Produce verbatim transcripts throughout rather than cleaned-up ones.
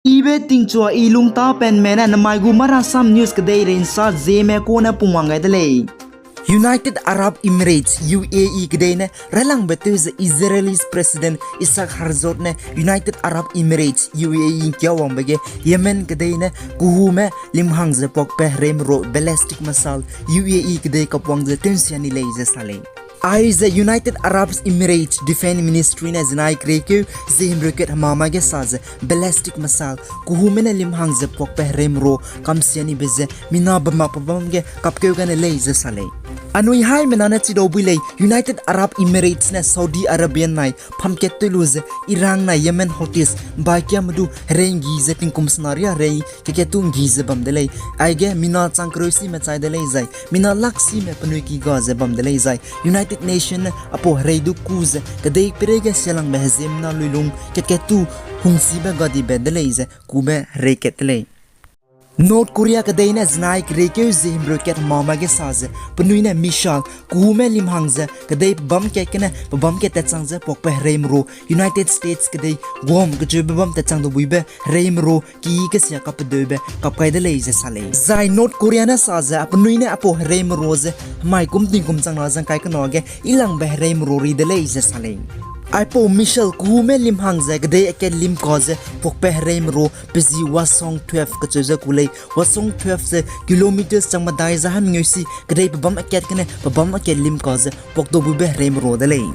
Ibe tingchua i lungtapenme ne namai gu Marasam News kedeirei nsa Zeme kune pungwang gai de lei. United Arab Emirates, U A E kedei ne railangbe tew ze Israel's President Isaac Herzog ne United Arab Emirates, U A E kiawangbe ge Yemen kedei ne kehume limhang ze puakbe hereime ro ballistic missile U A E kedei kapwang ze tewnsia ni lei ze sa lei. Aize United Arab Emirates Defence Ministry ne zinai keriekeu ze himreu kat hemamai ge sa ze ballistic missile kehume ne limhang ze puakbe hereime ro kamsia nibe ze mina bemakbe bam ge kapkeu gane lei ze sa lei. Anui haimena ne chidau bui lei United Arab Emirates ne Saudi Arabian nai phamkat tew lu ze Iran nai Yemen Houthis baikiame du herei nggi ze tingkum sena ria herei kekat tu nggi ze bam de lei. Aige mina chang kereu sime chai de lei zai mina lak sime penui ki ga ze bam de lei zai United Nation ne apau herei du ku ze kedei peireige sialangbe heziemmena luilung kekat tu hungsibe gadibe de lei ze kube herei kat de lei. North Korea kedei ne zinai keriekeu ze himreu kat hemamai ge sa ze penui ne missile kehume limhang ze kedei pebâm kat gene pebâm kat tatchang ze puakbe hereime ro United States kedei Guam kecheube bam tatchang du buibe hereime ro ki kesia kapedeube kap kai de lei ze sa lei. Zai North Korea ne sa ze penui ne apau hereime ro ze hemai kum tingkum chang na zang kai kena ge ilangbe hereime ro ri de lei ze sa lei. Aipau missile kehume limhang ze kedei akat lim ka ze puakbe hereime ro pe zi Hwasong twelve kacheu ze ku lei. Hwasong twelve ze kilometers chang medai ze hemengeu si kedei pebâm akat gene pebâm akat lim ka ze puak dau buibe hereime ro de lei.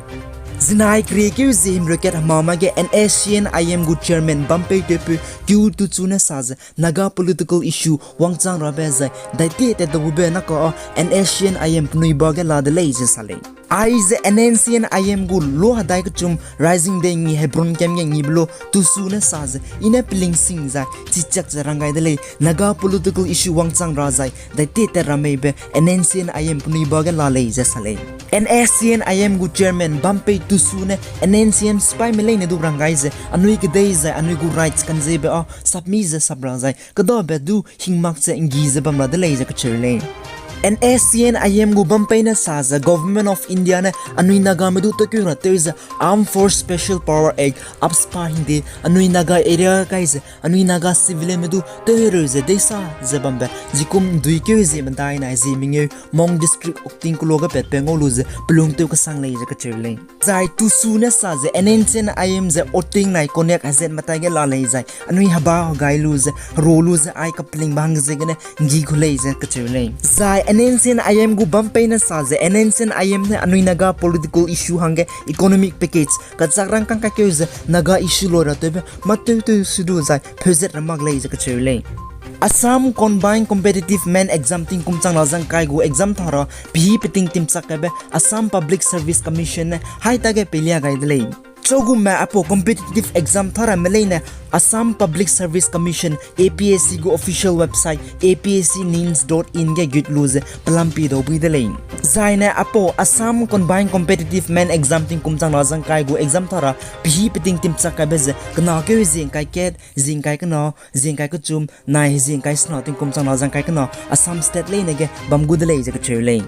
Zinai keriekeu ze himreu kat hemamai ge NSCN-IM gu chairman bampei tewpeu Kyu Tuchu ne sa ze Naga political issue wangchang rabe zai daiti tat dau buibe naka a NSCN-IM penui ba ge la de lei ze sa lei. Aize NSCN-IM gu lo hedai kechum Rising Day ngi Hebron kem ge ngibe lo Tuchu ne sa ze i ne pelingsing zai chichak ze rang gai de lei. Naga political issue wangchang ra zai daiti tat rameibe NSCN-IM penui ba ge la lei ze sa lei. NSCN-IM gu chairman bampei Tuchu ne NSCN sipaime leine du rang gai ze anui kedei zai anui gu rights kanzebe a sapmi ze sap ra zai kedabe du hingmak ze nggi ze bam ra de lei ze kacheu lei. NSCN-IM gu bampei ne sa ze Government of India ne anui Nagame du tewkeu ra tew ze Armed Force Special Power Act, AFSPA hingde anui Naga area kai ze anui Naga civilianme du tewhereu ze deisa ze bambe zikum nduikeu zie medai nai zie mengeu Mon District okting keloa ge patpe ngau lu ze pelung tew kesang lei ze kacheu lei. Zai Tuchu ne sa ze NSCN-IM ze Oting nai Konyak hezat metai ge la lei zai anui heba hegai lu ze hero lu ze ai kapelingbe hangge ziegene nggi ku lei ze kacheu lei. Zai NSCN-IM gu bampei ne sa ze NSCN-IM ne anui Naga political issue hangge economic package kachak rangkâng kaikeu ze Naga issue lo ra tewbe mâ tewtew su du zai pheuzat ra mak lei ze kacheu lei. Assam Combined Competitive Men Exam tingkum chang na zang kai gu exam tha ra pehî peting timchak kaibe Assam Public Service Commission ne hai tage peilia gai de lei. Chagumme aipau competitive exam tha ramme leine Assam Public Service Commission, APSC gu official website A P S C news dot in ge gut lu ze pelam pi dau bui de lei. Zaine aipau Assam Combined Competitive Men Exam tingkum chang na zang kai gu exam tha ra pehî peting timchak kaibe ze kena keu zie ngkai kat, zie ngkai kena, zie ngkai kechum, nai zie ngkai sena tingkum chang na zang kai kena Assam State leine ge bam gu de lei ze kacheu lei.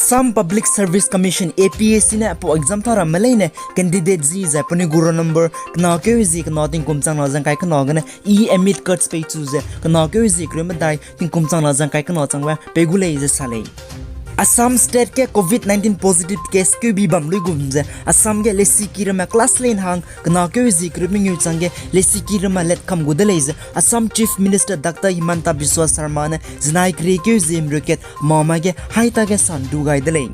Assam Public Service Commission, APSC ne aipau exam tha ramme leine candidate zi zai penui gu roll number kena keu zie kena tingkum chang na zang kai kena gene e-admit cards peichu ze kena keu zie kereu medai tingkum chang na zang kai kena changbe pei gu lei ze sa lei. Assam State ge covid nineteen positive case keubi bam luigum ze Assam ge lesiki ramme class len hang kena keu zie kereu mengeu changge lesiki ramme let kam gu de lei ze Assam Chief Minister Doctor Himanta Biswa Sarma ne zinai keriekeu zie himreu kat mama ge hai tage sandu gai de lei.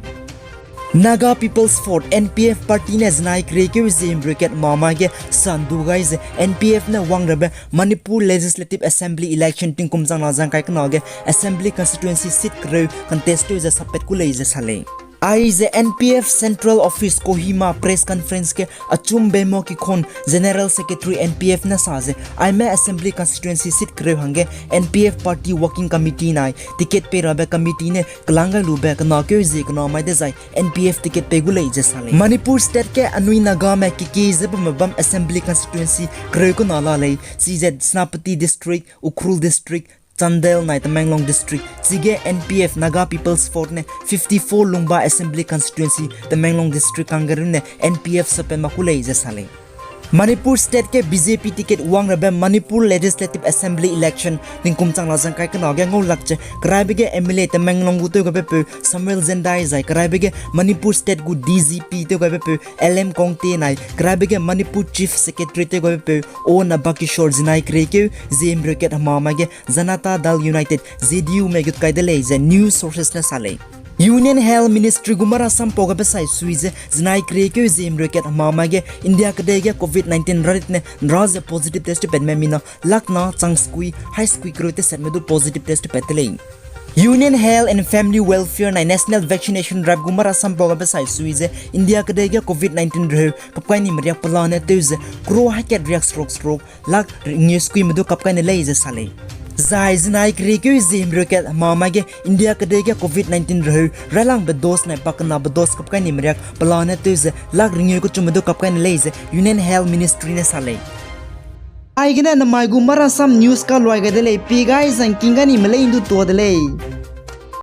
Naga People's Front, N P F party ne zinai keriekeu zie himreu kat mama ge sandu gai ze N P F ne wang rabe Manipur Legislative Assembly election tingkum chang na zang kai kena ge Assembly Constituency seat kereu contest tew ze sappat ku lei ze sa lei. Aize N P F Central Office Kohima press conference ge Achum Bemo Kikhon, General Secretary N P F ne sa ze, aime Assembly Constituency seat kereu hangge N P F Party Working Committee nai ticket pei rabe committee ne kelang gai lube kena keu zie kena mai dezai N P F ticket pei gu lei ze sa lei. Manipur State ge anui Nagame keke ze bamme bam Assembly Constituency kereu kena la lei, chize Senapati District, Ukhrul District, Chandel nai Tamenglong District, chige N P F, Naga People's Front ne fifty-four Lungba Assembly Constituency, Tamenglong District kangge runne N P F sappat mak ku lei ze sa lei. Manipur State ge B J P ticket wang rabe Manipur Legislative Assembly election tingkum chang la zang kai kena ge ngau lak ze keraibe ge M L A Tamenglong gu tew gabe peu Samuel Zendai zai keraibe ge Manipur State gu D G P tew gabe peu L M Kongte nai keraibe ge Manipur Chief Secretary tew gabe peu O Nabakishore zinai keriekeu Zeme reukat hema mai ge Janata Dal United, J D U me gut kai de lei ze news sources ne sa lei. Union Health Ministry gu marasam pau gabe sai sui ze zinai keriekeu Zeme reukat hema mai ge India kedei ge COVID nineteen rarit ne nra ze positive test tewpatme mina lakna chang skui hai skui kereu tesetme du positive test tewpat de lei. Union Health and Family Welfare nai National Vaccination Drive gu marasam pau gabe sai sui ze India kedei ge COVID nineteen reheu kapkai ni meriak pelane tew ze crore haikat riak seruk seruk lak ringeu skuime du kapkai ne lei ze sa lei. Zai zinai keriekeu Zeme reukat hema mai ge India kedei ge COVID nineteen reheu railangbe dose nai pakenabe dose kapkai ni meriak pelane tew ze lak ringeu kechume du kapkai ne lei ze Union Health Ministry ne sa lei. Aigene namai gu marasam news kaluai gai de lei, pi gai zangking gai ni me lei ndu tua de lei.